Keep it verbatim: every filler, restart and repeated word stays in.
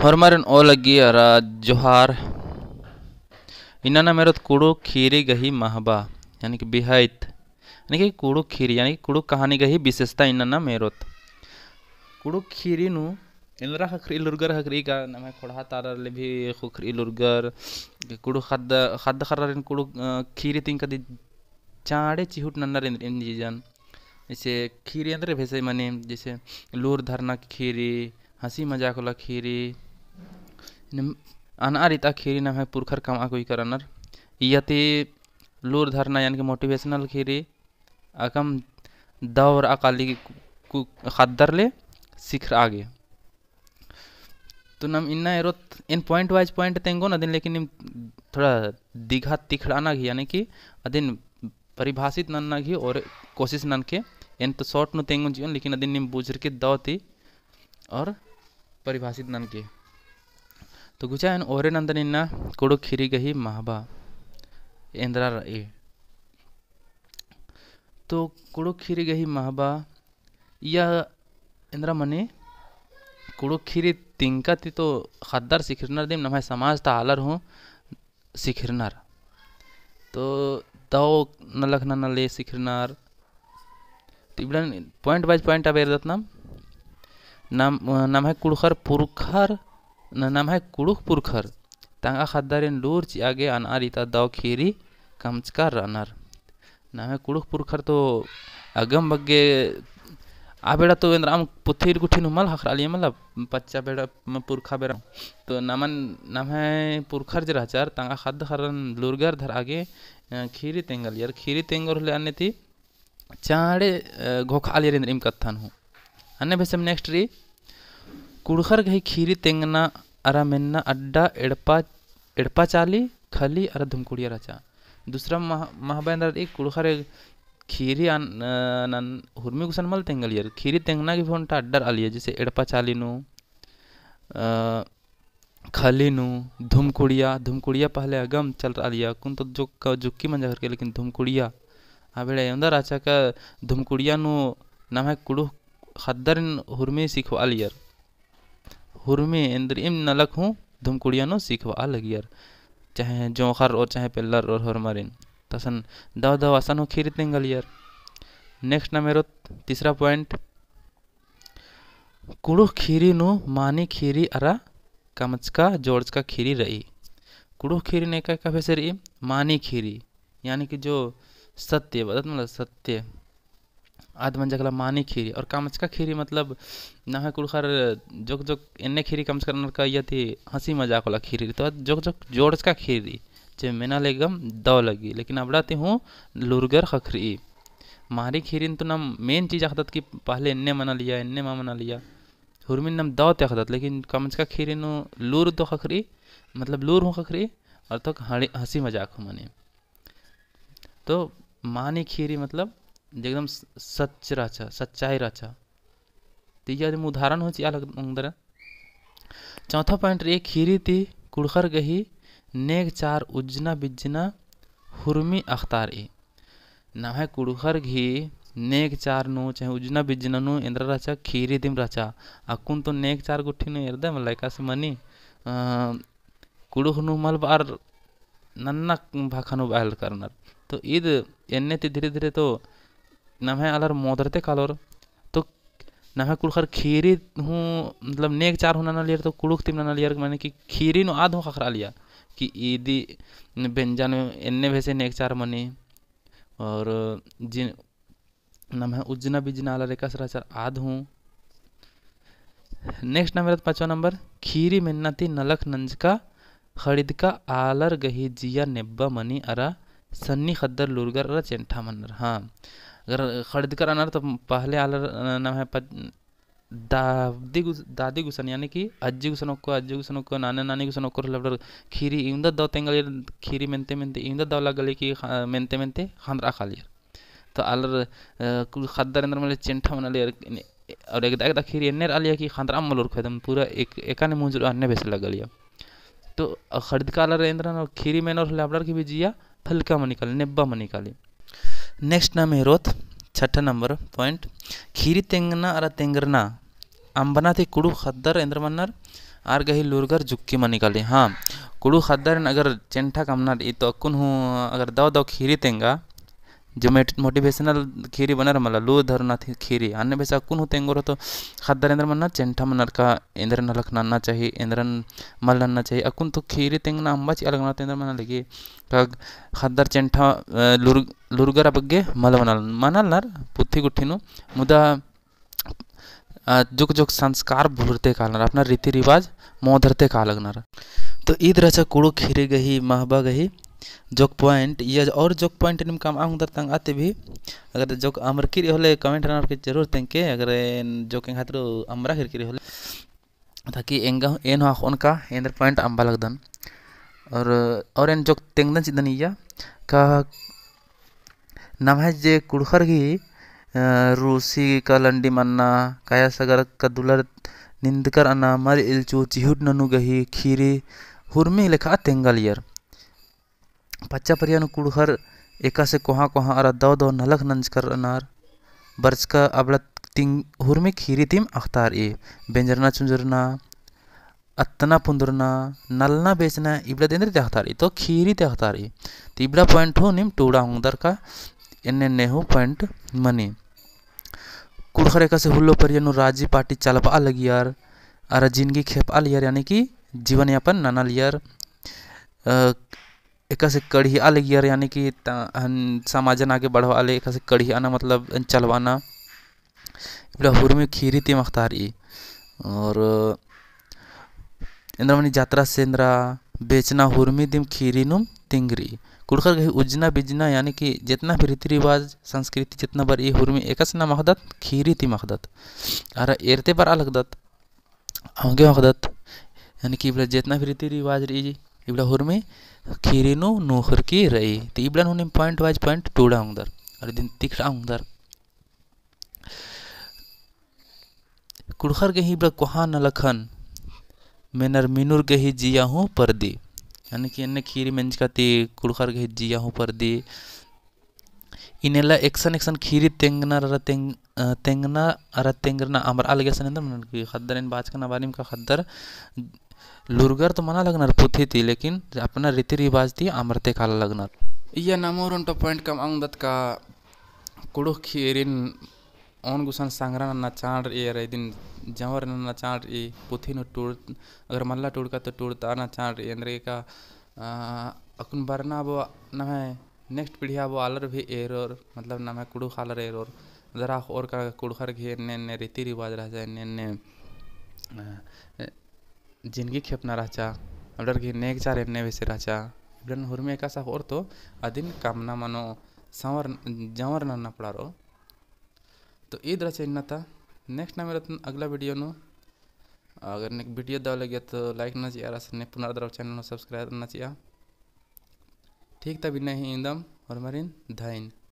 होरमारिन ओलग्गी अरा जोहार। इन्ना नाम एरोत कुँड़ुख़ ख़ीरी गही महबा, यानी कि बिहइत, यानी कि कुँड़ुख़ ख़ीरी, यानी कि कुँड़ुख़ कहानी गही विशेषता इन्ना नाम एरोत। कुँड़ुख़ ख़ीरी नू एन्दरा ख़क्खरई लूरगर ख़क्खरई का, नम्है ख़ोंड़हा ता आलर ले भी ख़क्खरई लूरगर, कुँड़ुख़ ख़द्द, ख़द्द ख़र्रारिन कुँड़ुख़, अ, ख़ीरी तिंगका ती चाँड़े चिहुट नन्नर एन्द-, एन्ने चीजन। जैसे ख़ीरी एन्दरा बेसे मनी, जैसे लूर धरना की ख़ीरी, हँसी मजाक वाला ख़ीरी, निम-, अनअर इता ख़ीरी नम्है पुरखर कमआ कुइकर रअनर। इय्या ती लूर धरना यानी कि motivational ख़ीरी, अकम दौ रआ काली कु-, कु-, ख़द्दर ले सिखरआ गे। तो नाम इन्ना एरोत एन point wise point तेंगोन अदिन, लेकिन निम थोड़ा दिघा तिखड़ाना घी, यानी कि अदिन परिभाषित नन्ना घी और कोशिश ननके। एन तो short नू तेंगोन चिओन, लेकिन अदिन निम बुझरके दौ ती और परिभाषित ननके। तो गुचा एन ओरे नन्दन इन्ना कुँड़ुख़ ख़ीरी गही महबा एन्दरा रई। तो कुँड़ुख़ ख़ीरी गही महबा इय्या एन्दरा मनी, कुँड़ुख़ ख़ीरी तिंगका ती तो ख़द्दर सिखरनर दिम, नम्है समाज ता आलर हूँ सिखरनर। तो दौ नलख नना ले सिखरनर। तो इबड़न point wise point अब एरदत नाम। नाम, नम्है कुँड़ुख़र पुरखर, न-, नम्है कुँड़ुख़ पुरखर तंगआ ख़द्दारिन लूर चिआ गे अनअर इता दौ ख़ीरी कमचका रअनर। नम्है कुँड़ुख़ पुरखर तो अगम बग्गे आ बेड़ा तो एन्दरा अम पुथी गुट्ठी नू मल ख़क्खरआ लिया, मतलब पच्चा बेड़ा म-, पुरखा बेड़ा। तो नमन, नम्है पुरखर जे रहचर तंगआ ख़द्द ख़र्रन लूरगर धरआ गे, अ, ख़ीरी तेंगालियर, ख़ीरी तेंगोर होले अन्ने ती चाँड़े, अ, घोखआलियर एन्दरिम कत्थन हूँ। अन्ने बेसेम next रई, कुँड़ुख़र गही ख़ीरी तेंगना अरा मेन्ना अड्डा एड़पा, एड़पा चाली, खली अरा धुमकुड़िया रहचा। दूसरा मह-, महबा एन्दरा रई कुँड़ुख़र ख़ीरी अन-, अ, नन हुरमी गुसन मल तेंगालियर। ख़ीरी तेंगना गे भी ओन्टा अड्डा रआलिया, जैसे एड़पा चाली नू, अ, खली नू, धुमकुड़िया, धुमकुड़िया पहले अगम चलरआलिया, अक्कुन तो जोक्क-, जोक्की मंजा करके, लेकिन धुमकुड़िया, आ बेड़ा एवंदा रहचा का धुमकुड़िया नू नम्है कुँड़ुख़ ख़द्दरिन हुरमी सिखवालियर। हुरमी एन्दरिम नलख हूँ धुमकुड़िया नू सिखवा लगियर। चाहे जोंख़र और चाहे पेल्लर और होरमारिन। तसन दव दव असन हूँ ख़ीरी तेंगालियर। Next नाम एरोत तीसरा point। कुँड़ुख़ ख़ीरी नू मानी ख़ीरी अरा कमचका जोड़चका ख़ीरी रई। कुँड़ुख़ ख़ीरी नू एका एका बेसे रई, मानी ख़ीरी, यानी कि जो सत्य, बअदत मतलब सत्य, आद मंजा काला मानी ख़ीरी, और कमचका ख़ीरी मतलब नम्है कुँड़ुख़र जोक जोक एन्ने ख़ीरी कमचका रअनर का इय्या ती हँसी मजाक वाला ख़ीरी, तो जोक जोक जोड़चका ख़ीरी, जे मेना ले एकदम दव लगी, लेकिन अबड़ा ती हूँ लूरगर ख़क्खरई। मानी ख़ीरिन तो नाम main चीज अख़दत कि पहले एन्ने मनालिया, एन्ने मा मनालिया। हुरमिन नाम दव ती अख़दत, लेकिन कमचका ख़ीरिन नू लूर दव ख़क्खरई, मतलब लूर हूँ ख़क्खरई, और तो हड़ी-, हँसी मजाक हूँ मनी। तो मानी ख़ीरी मतलब जे एकदम स-, सच रहचा, सच्चाई रहचा। तो इय्या दिम उदाहरण हूँ चिआ लग-, ओंगदर। चौथा point रई, ख़ीरी ती कुँड़ुख़र गही नेग चार उज्जना बिज्जना हुरमी अख़तारई। नम्है कुँड़ुख़र गही नेग चार नू चाहे उज्जना बिज्जना नू एन्दरा रहचा, ख़ीरी दिम रहचा। अक्कुन तो नेग चार गुट्ठी नू एरदम लइका से मनी, अ, कुँड़ुख़ नू मल बअर नन्ना भाखा नू बअर करनर। तो ईद एन्ने ती धीरे धीरे तो नम्है आलर मोदरते कालोर। तो नम्है कुँड़ुख़र ख़ीरी हूँ, मतलब नेग चार हूँ ननालियर, तो कुँड़ुख़ तिम ननालियर, माने कि ख़ीरी नू आद हूँ ख़क्खरआलिया कि ईदी बेंजा नू एन्ने बेसे नेग चार मनी। और जिन नम्है उज्जना बिज्जना आलर एकासे रहचर आद हूँ। Next नाम एरोत पाँचवा नंबर, ख़ीरी मेन्ना ती नलख नंजका ख़ड़िदका आलर गही जिया नेब्बा मनी अरा सन्नी ख़द्दर लूरगर अरा चेंठा मनर। हाँ, अगर ख़ड़िदकर रअनर तो पहले आलर, अ, नम्है पच-, दादी गुस-, दादी गुसन, यानी कि अज्जी गुसन ओक्को, अज्जी गुसन ओक्को, नाना नानी गुसन ओक्को होले अबड़र ख़ीरी इवंदा दव तेंगालियर, ख़ीरी मेनते मेनते इवंदा दव लग्गालियर कि ख़ा-, मेनते मेनते ख़ंदरआ कालियर। तो आलर, अ, कुल ख़द्दर एन्दर मले चेंठा मनालियर, और एकदा एकदा ख़ीरी एन्ने रआलिया कि ख़ंदरआ मल उरखो, एकदम पूरा एक, एकाने मुंजुर अन्ने बेसे लग्गालिया। तो, अ, ख़ड़िदका आलर एन्दर ख़ीरी मेनोर होले अबड़र की भी जिया फलका मनी काली, नेब्बा मनी काली। Next नाम एरोत, छठा नंबर point, ख़ीरी तेंगना अरा तेंगरना अम्बना ती कुँड़ुख़ ख़द्दर एन्दर मनर, आर गही लूरगर जुक्की मनी काली। हाँ, कुँड़ुख़ ख़द्दारिन अगर चेंठा कमना रई तो अक्कुन हूँ अगर दव दव खीरी तेंगा, जो मेट-, motivational खीरी बअनर मला, लूर धरना थी खीरी, अन्ने बेसे अक्कुन हूँ तेंगोर तो ख़द्दर एन्देर मन्ना, चेंठा मनर का एन्देर नलख नन्ना चाही, एन्देरन मल नन्ना चाही। अक्कुन तो खीरी तेंगना अम्बा चिआ लगना तो एन्देर मना लगी, का ख़द्दर चेंठा, अ, लूर-, लूरगर अबग्गे मल मनाल-, मनालनर पुथी गुट्ठी नू, मुदा अ, जोक जोक संस्कार भुलरते कालनर, अपना रीति रिवाज मोधरते कालगनर। तो ईद रहचा कुँड़ुख़ खीरी गही, महबा गही जोक point, या और जोक point नीम कमआ ओंगदर तंगआ ती भी, अगर जोक अमरकी रई होले comment ननर की जरूर तेंगके, अगर एन जोक एंग्है ती अमरा केरकी रई होले, ताकि एंगा, एन हूँ अख़ोन का एन्देर point अम्बा लगदन। और, और एन जोक तेंगदन चिदन इया का नम्है जे कुँड़ुख़र गही, अ, रूसी का लंडी मन्ना, काया सगर का दुलर निंदकर अना, मल इल्चु चिहुट ननू गही खीरी हुरमी लेखा तेंगालियर। पच्चा परिया नू कुँड़ुख़र एकासे कोहाँ कोहाँ अरा दव दव नलख नंजकर अनार, बरचका अबड़ा तिंग हुरमी खीरी तिम अख़तारई, बेंजरना चुंजरना, अत्तना पुंदरना, नलना बेचना, इबड़ा ती एन्देर ती अख़तारई, तो खीरी ती अख़तारई। तो इबड़ा point हूँ नीम टूड़ा ओंगदर का एन्ने एन्ने हूँ point मनी। कुँड़ुख़र एकासे हुल्लो परिया नू राजी पार्टी चलबआ लगियर, अरा जिनगी खेपआ लगियर, यानी कि जीवन यापन ननालियर। अ, एकासे कड़हिया लगियर, यानी कि ता-, हन समाजन आगे बढ़वा ले एकासे कड़हियाना मतलब चलवाना। इबड़ा हुरमी खीरी तिम अख़तारई। और एन्देर मनी जात्रा सेंदरा बेचना हुरमी दिम खीरी नुम तिंगरी। कुँड़ुख़र गही उज्जना बिज्जना यानी कि जेतना भी रीति रिवाज संस्कृति जेतना बरई हुरमी एकासे नाम अख़दत, खीरी तिम अख़दत। अरा एरते बरआ लगदत, अवंगे अख़दत। यानी कि इबड़ा जेतना भी रीति रिवाज रई, इबड़ा हुरमी खीरी नू नूख़रकी रई। तो इबड़ा नू नीम point wise point टूड़ा ओंगदर। अरा इदिन तिखड़ा ओंगदर। कुँड़ुख़र गही इबड़ा कोहाँ नलखन, मेनर मिनुर गही जिया हूँ परदी। यानी कि एन्ने खीरी मेंजका ती कुँड़ुख़र गही जिया हूँ परदी। इन्नेला एकसन एकसन खीरी तेंगना अरा तेंग-, अ, तेंगना अरा तेंगरना अमरआ लगिया सन एन्देर, मतलब कि ख़द्दर एन बाचकन अबड़ा नीम का ख़द्दर लूरगर तो मना लगनर पुथी ती, लेकिन अपना रीति रिवाज ती अमरते काला लगनर। इया नमोर ओन्टो point कमआ ओंगदत का कुँड़ुख़ खीरिन ओन गुसन संग्रह नन्ना चाड़ रई, अरा इदिन जंवर नन्ना चाड़ रई, पुथी नू टूड़, अगर मल्ला टूड़का तो टूड़तअना चाड़ रई, एन्देरगे का, अ, अक्कुन बरना बो नम्है next पीढ़िया बो आलर भी एरोर, मतलब नम्है कुँड़ुख़ आलर एरोर, दरा अख़ोर का कुँड़ुख़र गही एन्ने एन्ने रीति रिवाज रहचा, एन्ने एन्ने, अ, जिनगी खेपना रहचा, अबड़र गही नेग चार एन्ने बेसे रहचा, इबड़न हुरमी एकासे अख़ोर तो अदिन कमना मनो, संवर, जंवर नन्ना पड़ारो। तो ईद रहचा इन्ना ता, next नाम एरोत अगला video नू। अगर नेक video दव लगिया तो like नना चिआ, अरा सन्ने पुनर दरा channel नू subscribe नना चिआ। ठीक ता बिना ही इन्दम होरमारिन धइन।